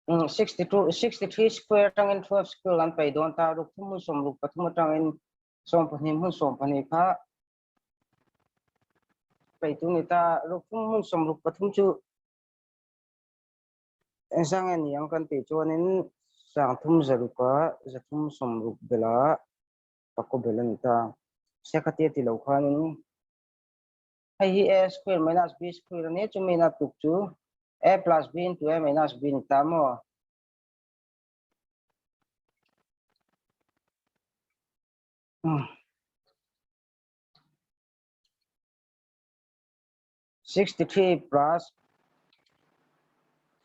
62, 63 square atangin 12 square kan pai dawn ta, ruk thum hmun sawm ruk pathum atangin 12 hmun 12 kha pai tu ni ta. Ruk thum hmun sawm ruk pathum chu engzang nge ni ang kan tih chuanin sang thum zaruka zathum sawm ruk bela pakaw bel a ni ta. Sekhatia ti lo khanin hei hi a square minus b square a nia, chumi na tuk chu a plus b into a minus b ni ta maw? 63 plus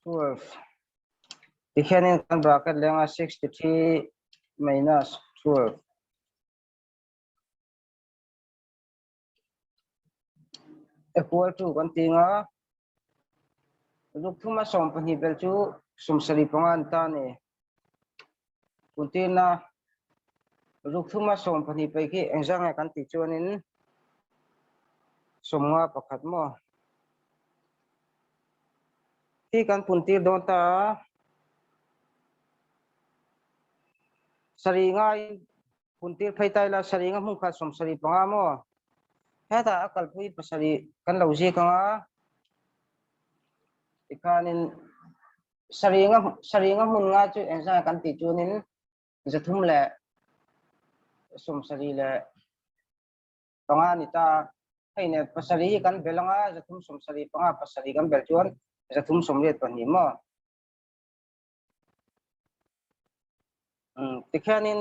12 tikhianin kan bracket lenga 63 minus 12 equal to kan ti nga ruk thuma 12 bel chu 75 an ta ni. Kuntirna ruk thuma 12 pai khi engzang nge kan tih chuanin 51 maw khi kan puntir dawn ta sarih ngai puntir phei ta ila sarih nga hmun khat 75 maw hetah a kalpui pasarih kan lo zik anga tikhanin sarih nga sarih nga hmun nga chu engzang nge kan tih chuanin 375 ni ta. Hei ne pasarih hi kan bel anga 375 pasarih kan bel chuan 382 maw. Tikhianin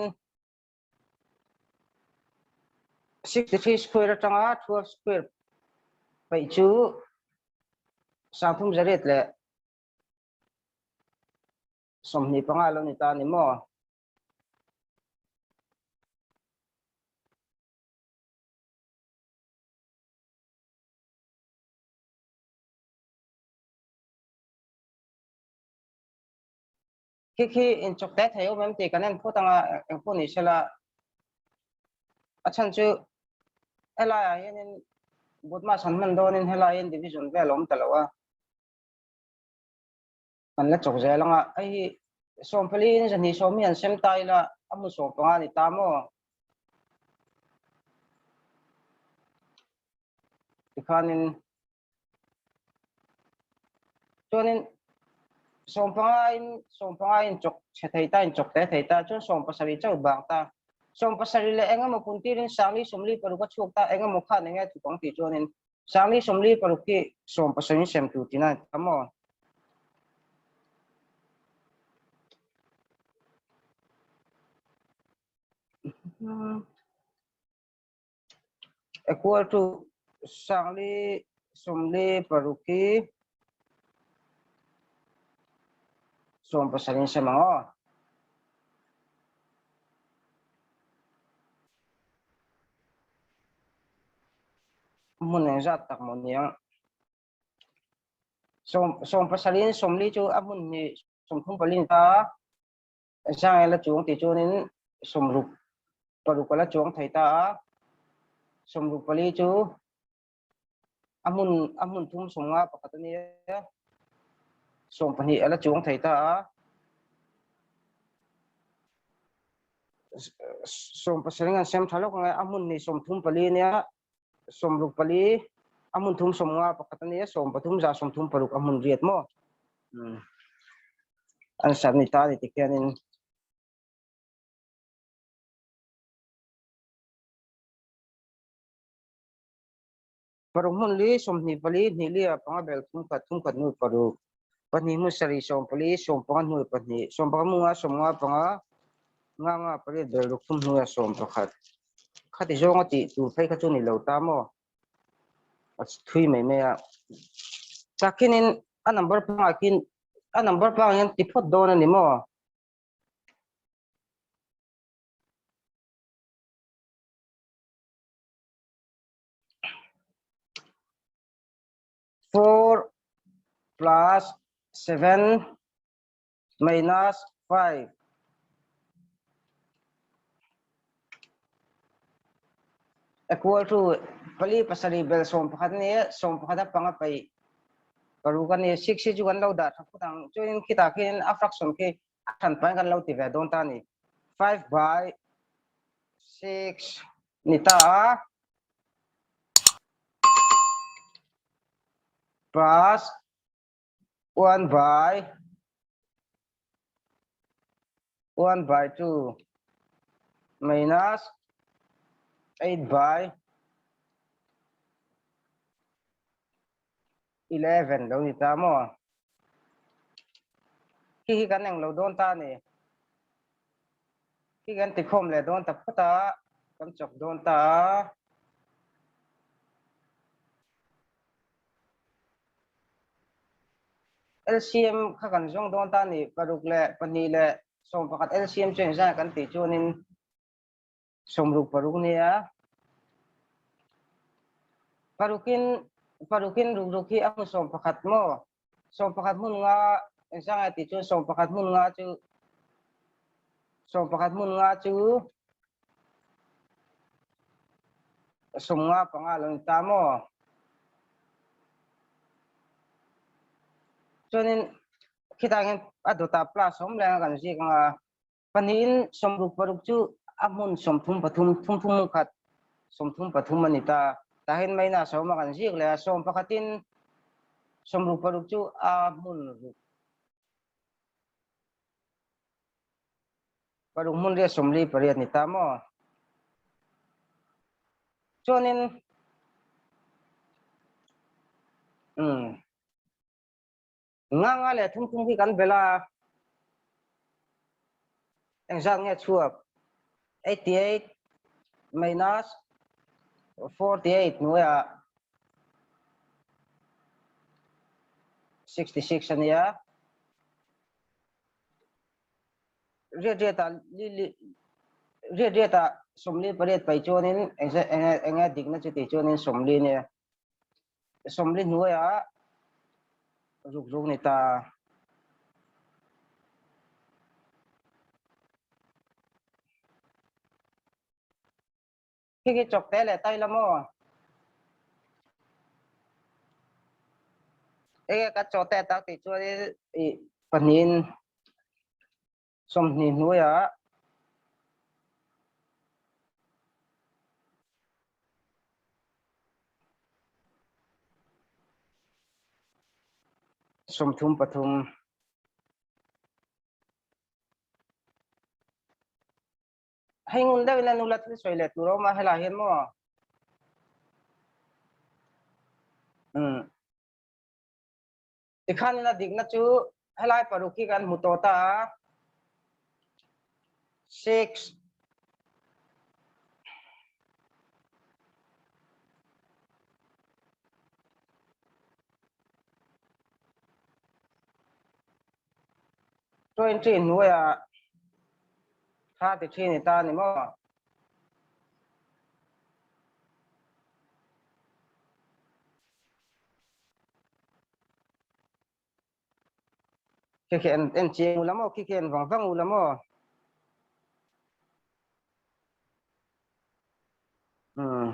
63 square atanga 12 square paih chu 325 lo ni ta ni maw. Khi khi in chawk te thei awm em tih kan en phawt anga eng pawh ni sela a chhan chu helai ah hianin Budmas han hman dawnin helai hian division vel a awm ta lo a, kan la chawk zel anga hei hi 14 in 210 hi an sem ta ila a hmun 15 ni ta maw tikhanin Chuanin 15 in 15 in chawk chhe thei ta in chawk te thei ta chuan 70 chauh bang ta. 70 leh engemaw puntirin 446 a chhuak ta engemaw khan enge thuk ang tih chuanin 446 hi 70 in sem tur tina ta maw. Equal to 446 hi 70 in sem ang aw. Hmun engzat tak maw niang. 70 in 40 chu a hmun hnih 34 ni ta. Zai la chuang tih chuanin 66 a la chuang thei ta a, 64 chu a hmun a hmun thum 51 a nia, 12 a la chuang thei ta a, 70 an sem tha lawk ang e, a hmun ni 34 a nia, 64 a hmun thum 51 a nia, 1336 a hmun riat maw. An sat ni ta ni ti khianin paruk hmun li 24 hnih li a panga bel thum khat thum khat hnu paruk pahnih hmun sarih 14 15 hnu pahnih 15 munga 55 nga nga pariat bel ruk thum hnu a 11 khati zawnga tih tur phei kha chu ni lo ta maw. A thui mai mai a. Takhinin a number pangah khin a number pangah hian ti phawt dawn a ni maw? Four plus seven minus 5 equal to pali pasarih bel 11 ni 11 a panga pai. Paruk a ni. Six hi chu kan lo dah tha phawt ang. Chuanin khitah khian a fraction khi a hran pahin kan lo ti ve dawn ta a ni. Five by six ni ta a. Plus 1 by 1 by 2 minus 8 by 11 lo ni ta maw? Khi hi kan eng lo dawn ta ni. Khi kan tikhawm leh dawn ta phawt a, kan chawk dawn ta a. LCM kha kan zawng dawn ta ni, paruk leh pahnih leh 11 LCM chu engzah kan tih chuanin 66 nia. Parukin parukin ruk ruk hi a hmun 11 maw? 11 hmun nga engzah nge tih chuan 11 hmun nga chu 11 hmun nga chu 55 lo ni ta maw? Chuanin khitah hian a dawtah plus a awm leng a kan ziak ang a, pahnihin 66 chu a hmun 33 thum thum hmun khat 33 a ni ta. Tah hian minus a awm a kan ziak leh a, sawmpakhatin 66 chu a hmun ruk. Paruk hmun riat 48 ni ta maw? Chuanin um nga nga leh thum thum khi kan bel a, engzat nge chhuak? 88 minus 48 hnuaiah 66 a nia. Riat riatah li li riat riatah 48 pai chuanin eng eng nge dikna chu tih chuanin 40 nia. 40 hnuaiah ruk ruk ni ta. Khi khi chawk te leh tai la maw? Enge kan chaw te tak tih chuanin i pahnihin 20 hnuaiah 33. Hei ngun deuhin a nula thil sawi leh tur a awm a helai hian maw? Umm. Tikhanin a dikna chu helai paruk hi kan hmu tawh ta a. Six. 20 hnuaiah 33 ni ta ni maw? Khi khi en en chiang ula maw? Khi khi en vang vang ula maw? Hmm.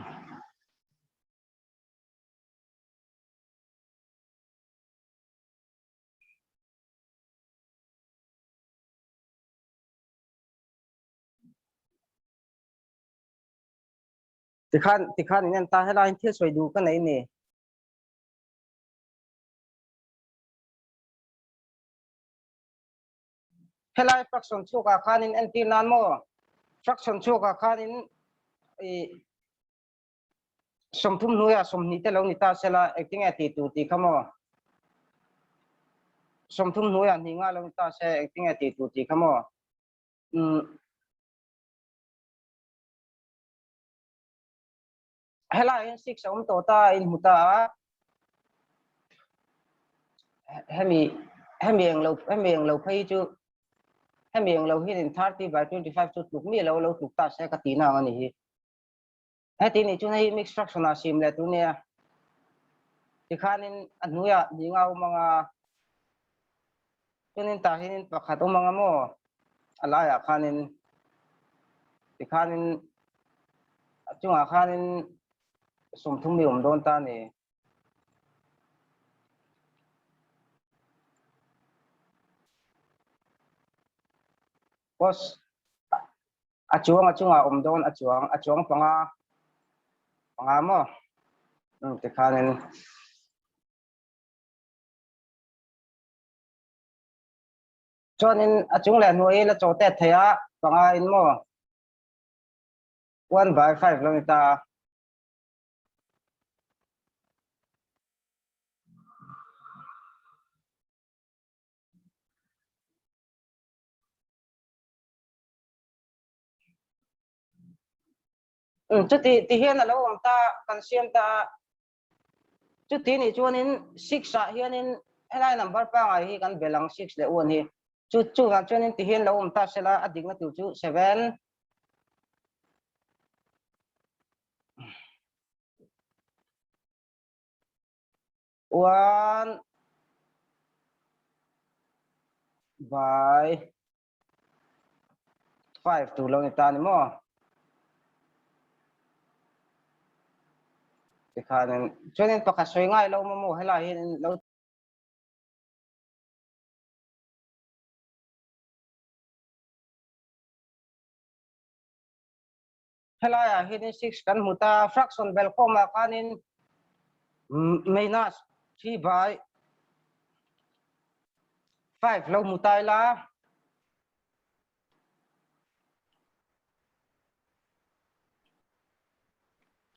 Tikhan tikhan in en ta helai thil sawi duh ka nei ni. Helai fraction chhuakah khanin entir nan maw? Fraction chhuakah khanin i 30 hnuaiah 20 te lo ni ta sela engtinge tih tur tih kha maw? 30 hnuaiah hnih nga lo ni ta se engtinge tih tur tih kha maw? Umm helai hian six a awm tawh ta a inhmu ta a, hemi hemi englo hemi englo phei chu hemi englo hian 30 by 25 chu tluk mi lo lo tluk ta se ka tih na ang a ni hi. Heti nih chuan hei mixed fraction ah sim leh tur nia. Tikhanin a hnuaiah hnih nga awm anga chuanin tah hianin pakhat awm anga maw a laiah khanin tikhanin a chungah khanin 30 mi awm dawn ta a ni. Cos a chuang a chungah awm dawn a chuang a chuang panga panga maw um tikhanin chuanin a chung leh hnuai la chaw tet thei a panga in maw 1 by 5 lo ni ta. Chuti ti hian a lo awm ta, kan siam ta a. Chuti nih chuanin six ah hianin helai number pangai hi kan bel ang six leh one hi. Chu chuvang chuanin ti hian lo awm ta sela a dikna tur chu seven one by 5 tur lo ni ta ni maw? Tikhanin chuanin pakhat sawi ngai lo maw maw helai hian lo helaiah hianin 6 kan hmu ta fraction bel khawmah khanin minus 3 by 5 lo hmu ta ila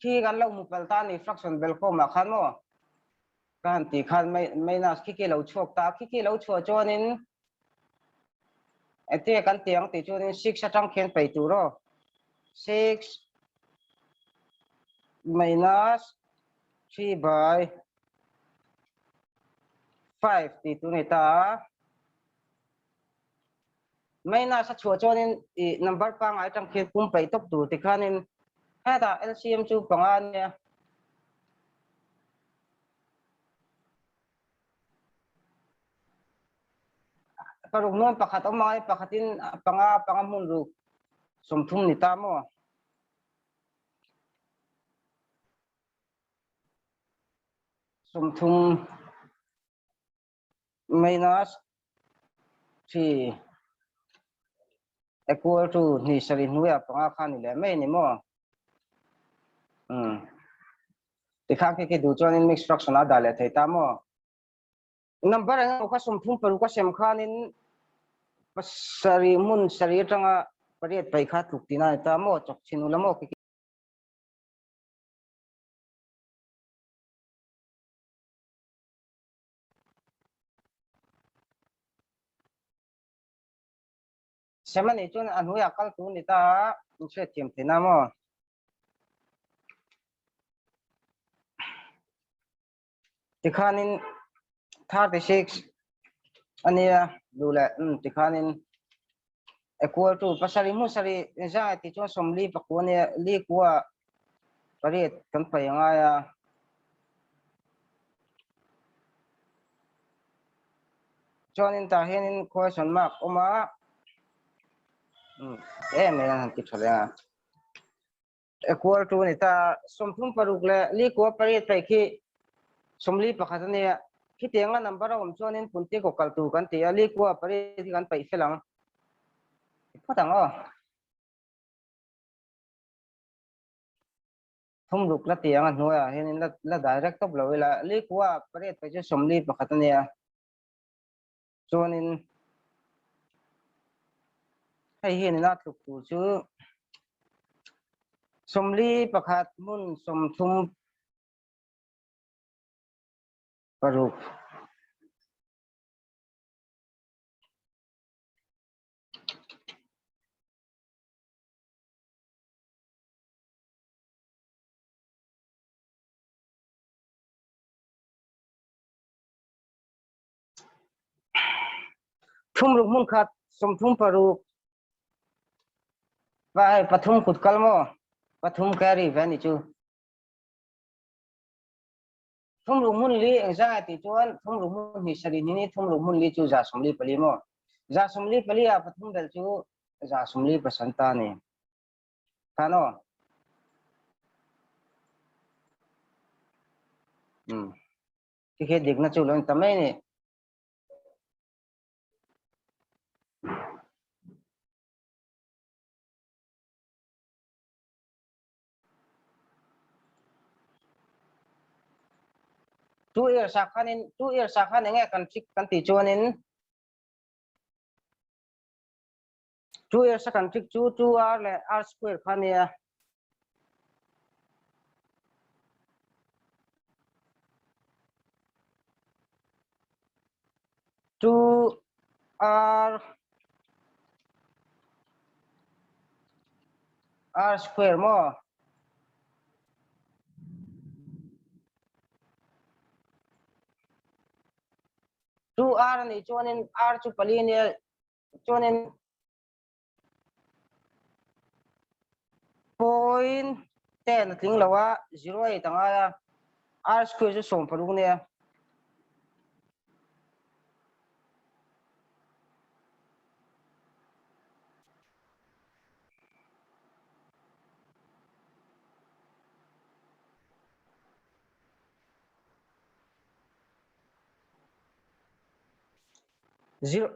khi kan lo hmu pal ta ni fraction bel khawmah khan maw ka han ti khan minus khi khi lo chhuak ta khi khi lo chhuah chuanin Engtin nge kan ti ang tih chuanin six atang khian pei tur aw. Six minus three by five tih tur a ni ta a. Minus a chhuah chuanin i number pangngai atang khian pum peih tawp tur tikhanin hetah LCM chu panga a nia. Paruk nawn pakhat awm angai pakhatin panga panga hmun ruk 30 ni ta maw? 30 minus 3 equal to ni sarih hnuaiah panga kha ni leh mai ni maw? Tikhan khi khi duh chuanin mixed fraction a dah leh thei ta maw? Number eng emaw kha 36 a sem khanin pasarih hmun sarih atanga pariat paih kha tluk tihna a ni ta maw? Chawk chhin ula maw khi khi. Sem a nih chuan a hnuaiah kal tur a ni ta a, in hriatthiam theihna maw? Tikhanin 36 a nia duh leh um tikhanin equal to pasarih hmun sarih zai tih chuan 44 a nia li kua pariat kan pai a ngai a. Chuanin tah hianin question mark awm a um em em an han ti tha leh a. Equal to ni ta 36 leh li kua pariat paih khi 41 a nia. Khitianga number a awm chuanin punti kaw kal tur kan ti a, li kua pariat hi kan paih fel ang. Phawt ang aw. Thum ruk la ti ang a hnuaiah hianin la la direct tawp lo ila li kua pariat paih chu 41 a nia. Chuanin hei hianin a tluk tur chu 41 hmun 36. Thum ruk hmun khat 36 pa hei pathum kut kal maw pathum carry ve ni chu thum ruk hmun li engzah ti chuan thum ruk hmun hnih sarih ni ni thum ruk hmun li chu 144 maw 144 ah pathum bel chu 149 ta ni khan aw um Khi khi dikna chu lo ni ta mai a ni. 2 years ah khanin 2 years ah khan enge kan trick kan tih chuanin 2 years a kan trick chu 2r leh r square kha nia. Two r r square maw? Two r a nih chuanin r chu pali a nia chuanin point ten a tling lo a 08 a ngai a r square chu 16 a nia. Zero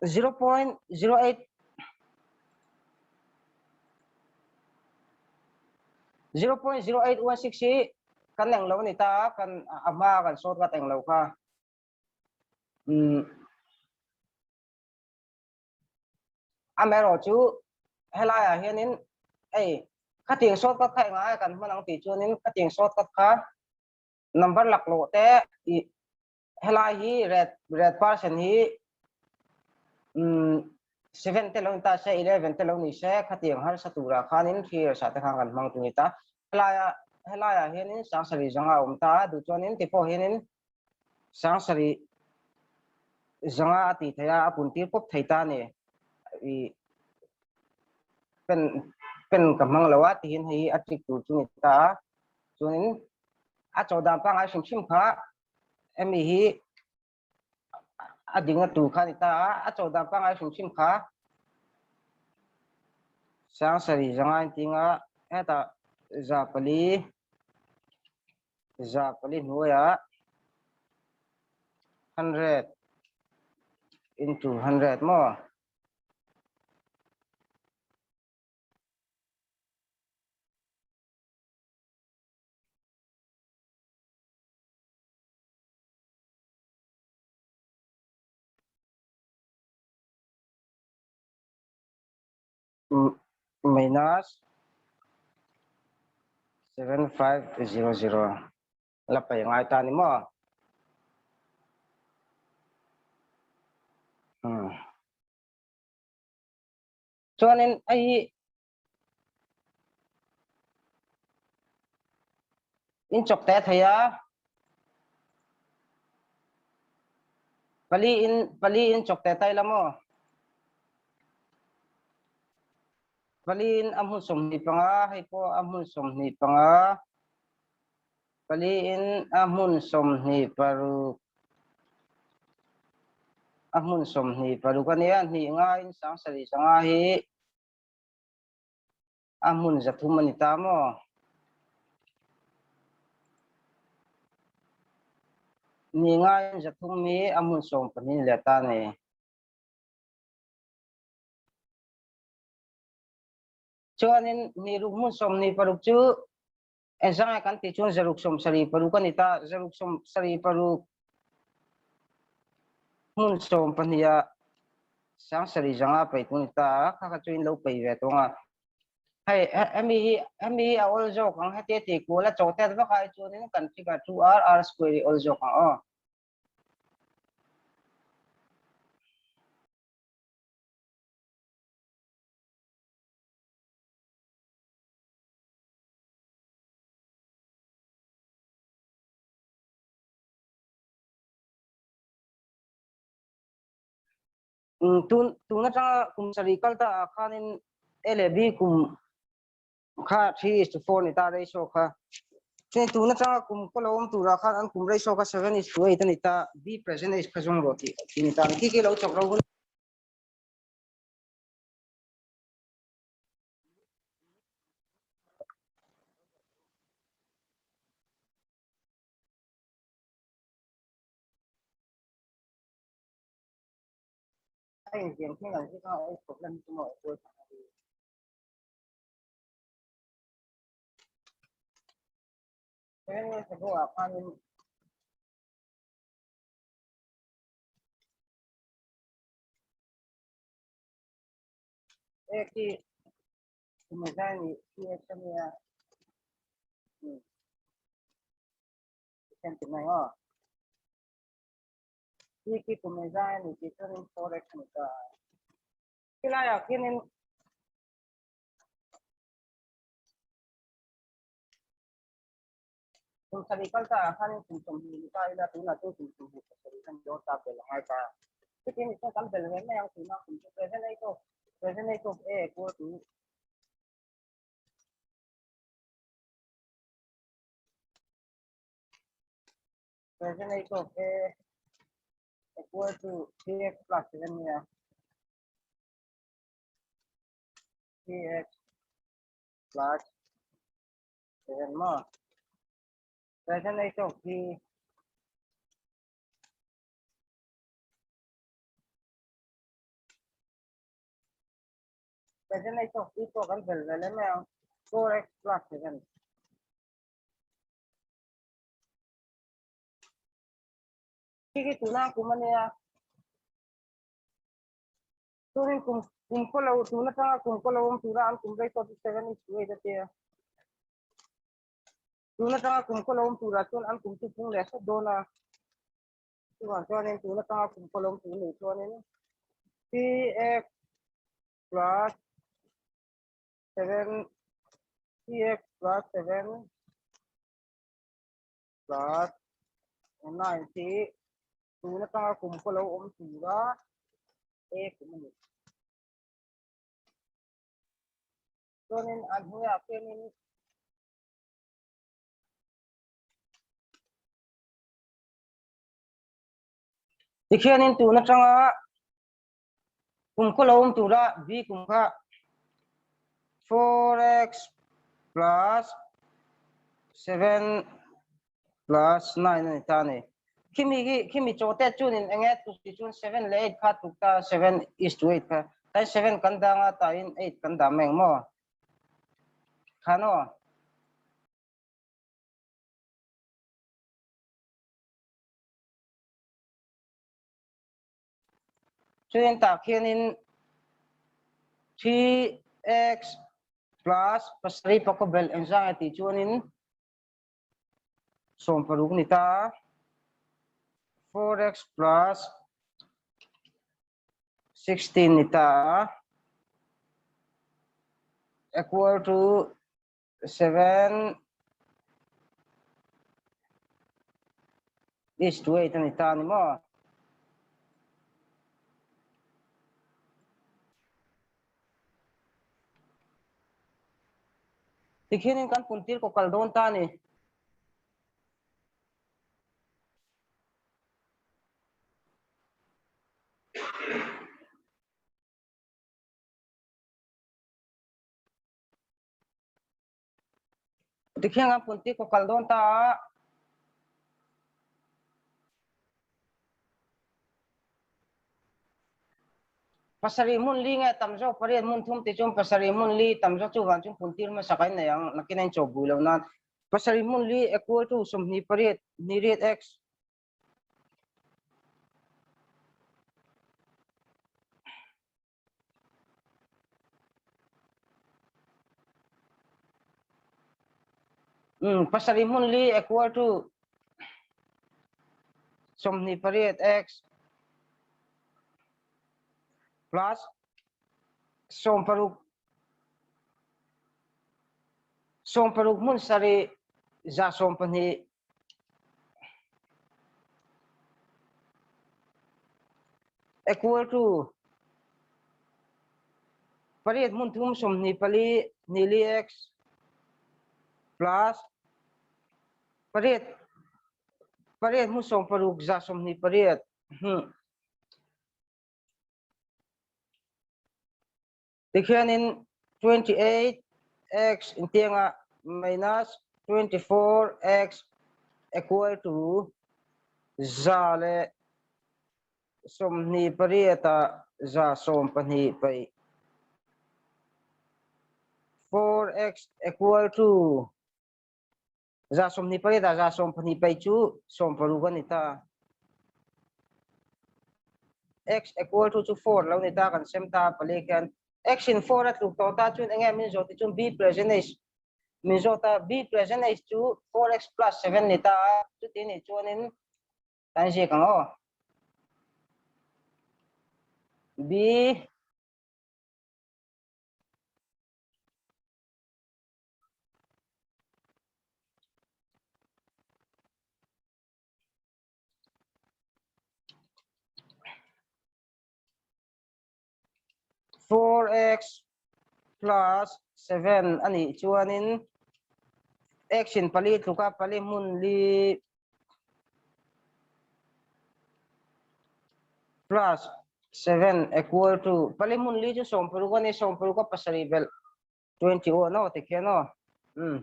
0.08 0.0816 hi kan eng lo a ni ta a, kan a hma kan sawt vat eng lo kha. Amaherawh chu helaiah hianin hei khatiang shortcut kha engah nge kan hman ang tih chuanin khatiang shortcut kha number laklawh te ih helai hi red red person hi 7 te lo ni ta se 11 te lo ni se khatiang harsa turah khanin 3 years ah te khan kan hmang tur a ni ta. Helaiah helaiah hianin sangsarih zanga a awm ta a duh chuanin tipawh hianin Sangsarih zanga a tih theih a, a pun tir pawp thei ta a ni. I pen pen ka hmang lo a tihin hei hi a trick tur chu ni ta a. Chuanin a chaw dan pangngai hrim hrim kha hemi hi a dingna tur kha a ni ta a, a chaw dan pangngai hrim hrim kha Sangsarih zanga inting a, hetah 400 400 hnuaiah 100 into 100 maw? Minus 7500 la pai ngai ta ni maw? Chuanin hei hi in chawk teh thei a, pali in pali in chawk teh tai la maw? Pali in a hmun 25, hei pawh a hmun 25, pali in a hmun 26, a hmun 26 a nia, hnih ngaiin 75 hi a hmun 300 a ni ta maw? Hnih ngaiin 300 hi a hmun 12 ni leh ta a ni. Chuanin hnih ruk hmun 26 chu engzangai kan tih chuan 676 a ni ta. 676 hmun 12 ah 7500 pei tur a ni ta a, kha kha chu in lo pei ve tawng a. Hei hemi hi hemi hi a awl zawk ang heti a tih kual a chaw tet vak ai chuanin kan figure 2r r square hi awl zawk ang aw. Tun tun atanga kum sarih kal ta ah khanin A leh B kum kha 3:4 ni ta ratio kha. Chuan tun atanga kum kaw lo awm turah khan an kum ratio kha 7:8 a ni ta, B present age kha zawng rawh tih a ni ta. Khi khi lo chawk ro hun. A inziam thleng ang hi kha a problem chu maw a He years ago ah khanin. A khi kum zai ni 3x a nia. Khian ti mai aw. Khi khi kum zai ni tih chuanin 4x a ni ta. Khilaiah khianin Kum sarih kal ta ah khanin kum 20 ni ta ila tunah chuan kum 27 kan dawn ta bel a ngai ta. Chuti ni chuan kan bel ve mai ang tuna kum chu present age of present age of A equal to present age of A equal to 3x plus 7 nia 3x plus 7 maw present age of B present age of B pawh kan bel ve leh mai ang 4x plus 7 khi khi tuna kum a nia Chuanin kum kum khaw lo tun atanga kum khaw lo awm tura an kum rei tawh chu 7 is to 8 a tia. Tun atanga kum khaw lo awm turah chuan an kum chu pung leh hret dawn a. Chuvang chuanin tun atanga kum khaw lo awm tur nih chuanin 3x plus 7 3x plus 7 plus 9 hi tun atanga kum pawh lo awm tura e kum a ni. Chuanin a hnuaiah khianin tikhianin tun atanga kum khaw lo awm tura b kum kha 4x plus 7 plus 9 a ni ta a ni. Khimi hi khimi chaw te chuanin eng nge tuk tih chuan 7 leh 8 kha tuk ta 7 is to 8 kha tlai 7 kan dang a tain 8 kan dah mai ang maw khan aw. Chuan tah khianin 3x plus pasarih pakua belh engzah nge tih chuanin 16 ni ta 4x plus 16 ni ta equal to 7 is to 8 a ni ta a ni maw? Tikhianin kan puntir kaw kal dawn ta a ni. Tikhian kan punti kaw kal dawn ta a. Pasarih hmun li nge tam zawk pariat hmun thum ti chuan pasarih hmun li tam zawk chu vang chuan puntir hmasa kan nei ang nakin a inchawh bui lo nan pasarih hmun li equal to 28 hnih riat x Um, pasarih hmun li equal to 28 x plus 60 60 hmun sarih 112 Equal to pariat hmun thum 24 nili x plus pariat pariat hmun 60 128 Tikhianin 28x intianga minus 24x equal to 128 ah 112 paih 4x equal to 128 ah 112 paih cu 60 a ni ta. X equal to cu 4 lo ni ta kan sem ta pali khian. Action 4 a tluk tawh ta chuan enge min zawh tih chuan B present age min zawt a, B present age chu 4x plus 7 ni ta a, chuti nih chuanin kan ziak ang aw. B 4x plus 7 a nih chuanin x in pali tluka pali hmun li plus 7 equal to pali hmun li chu sawmparuk a ni, sawmparuk a pasarih belh 21 aw tikhian aw. Um.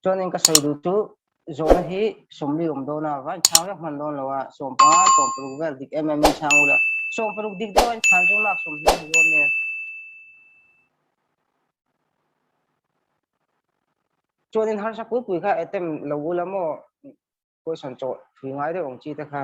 Chuanin ka sawi duh chu zawhna hi sawmli awm dawn a, vain chhang vek hman dawn lo a, sawmpanga sawmparuk vel dik em em in chhang ula, sawmparuk dik deuh a in chhan chu mark sawmhnih a ni dawn nia. Chuanin harsa pui pui kha attempt lo ula maw question chawh thui ngai deuh ang chi te kha.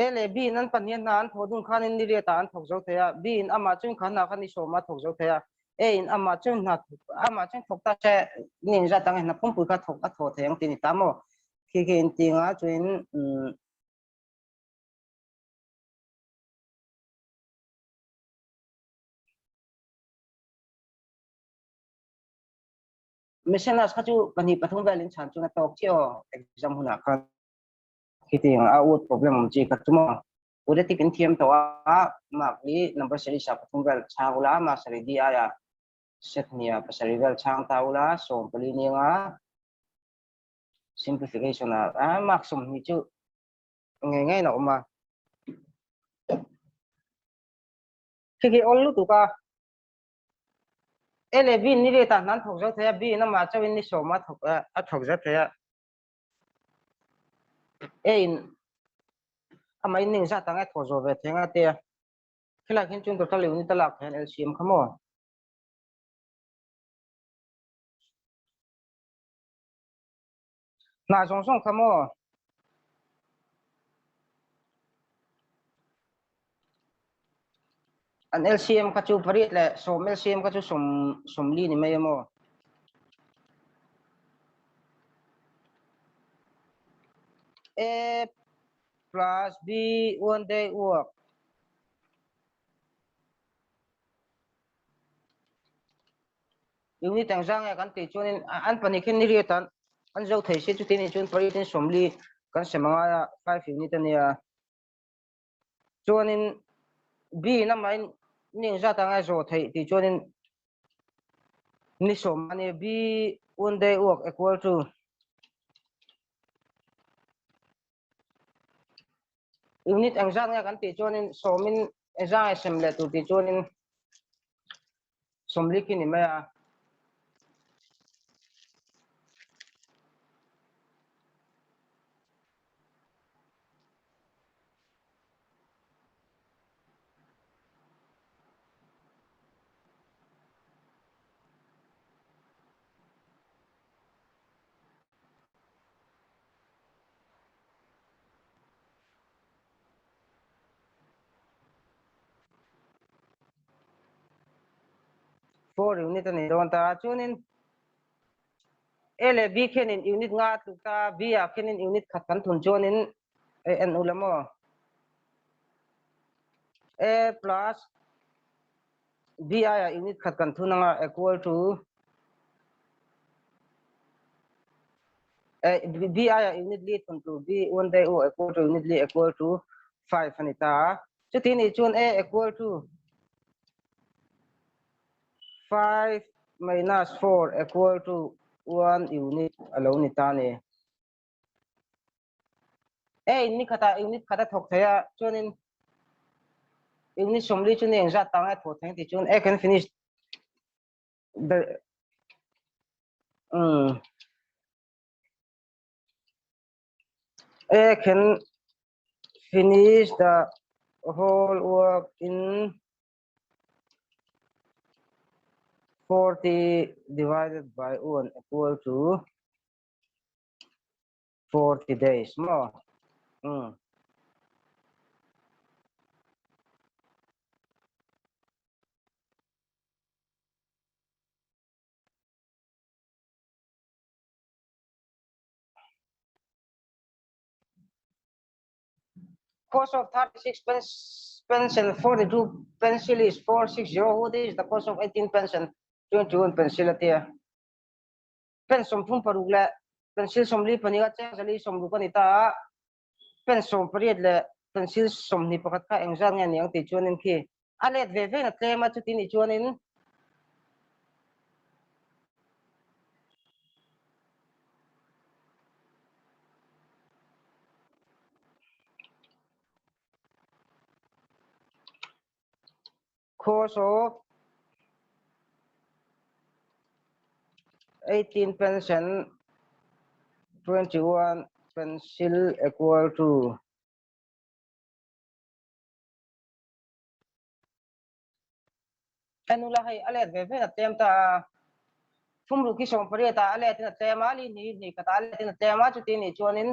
A leh B in an pahnih hna an thawh dun khanin ni riatah an thawk zo thei a, B in amah chuan kha hna kha ni sawma a thawk zo thei a, A in amah chuan hna amah chuan thawk ta se ni engzat ang e hna pumpui kha thawk a thawh thei ang tih a ni ta maw? Khi khi inti nga chuan umm. Messianas kha chu pahnih pathum vel in chhan chuan a tawk chiah aw exam hunah khan khitiang a word problem awm chi kha chu maw Quadratic in thiam tawh a mark hi number series ah pathum vel chhang ula mark sarih di aia set hnia pasarih vel chhang ta ula 14 nianga simplification ah mark 20 chu ngei ngei na awm a khi khi awl lutuk a A leh B ni leh tah hnan thawk zo thei a, B in amah chauhin ni sawm a thawk a thawk zo thei a. A in amah in ning zat ang e thawh zawh ve thei ang a tia. Khilai khin chuan total unit a lak hian LCM kha maw? Hna zawng zawng kha maw? An LCM kha chu pariat leh sawm LCM kha chu sawm sawmli ni mai emaw? A plus B one day work. Unit engzang nge kan tih chuanin an pahnih khin ni riat an an zo thei si chuti nih chuan pariatin sawmli kan sem angai a five unit a nia chuanin B in amahin ni engzat anga zawh theih tih chuanin ni sawm a nia B one day work equal to unit engzat nge kan tih chuanin sawmin engzang nge sem leh tur tih chuanin sawmli khi ni mai a. Four unit a ni dawn ta chuanin A leh B khianin unit nga a tluk ta B ah khianin unit khat kan thun chuanin e en ula maw A plus B aia unit khat kan thun anga equal to B aia unit li thun tur B one day u equal to unit li equal to 5 a ni ta a. Chuti nih chuan A equal to 5 minus 4 equal to 1 unit a lo ni ta a ni. E in ni khatah unit khat a thawk thei a, chuanin unit 40 chu ni engzat tang a thawh thei tih chuan e can finish the um e can finish the whole work in 40 divided by 1 equal to 40 days maw? Um. Cost of 36 pence, pencil, 42 pencil is 460. What is the cost of 18 pencil, 21 pencil atia? Pen 36 leh pencil 42 a cheng zali 60 a ni ta a, pen 18 leh pencil 21 kha engzat nge niang tih chuanin khi a let ve vein a tlem a, chuti nih chuanin Cost of 18 pencil 21 pencil equal to Enu la hei a let ve ve na tlem ta a thum ruk hi 18 ah a let in a tlem a li hnih hnih khat ah a let in a tlem a chuti nih chuanin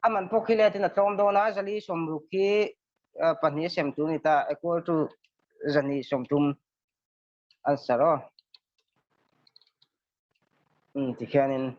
a man pawh khi let in a tlawm dawn a zali 60 khi pahnih sem tur ni ta equal to zani 30 answer aw. Um tikhianin.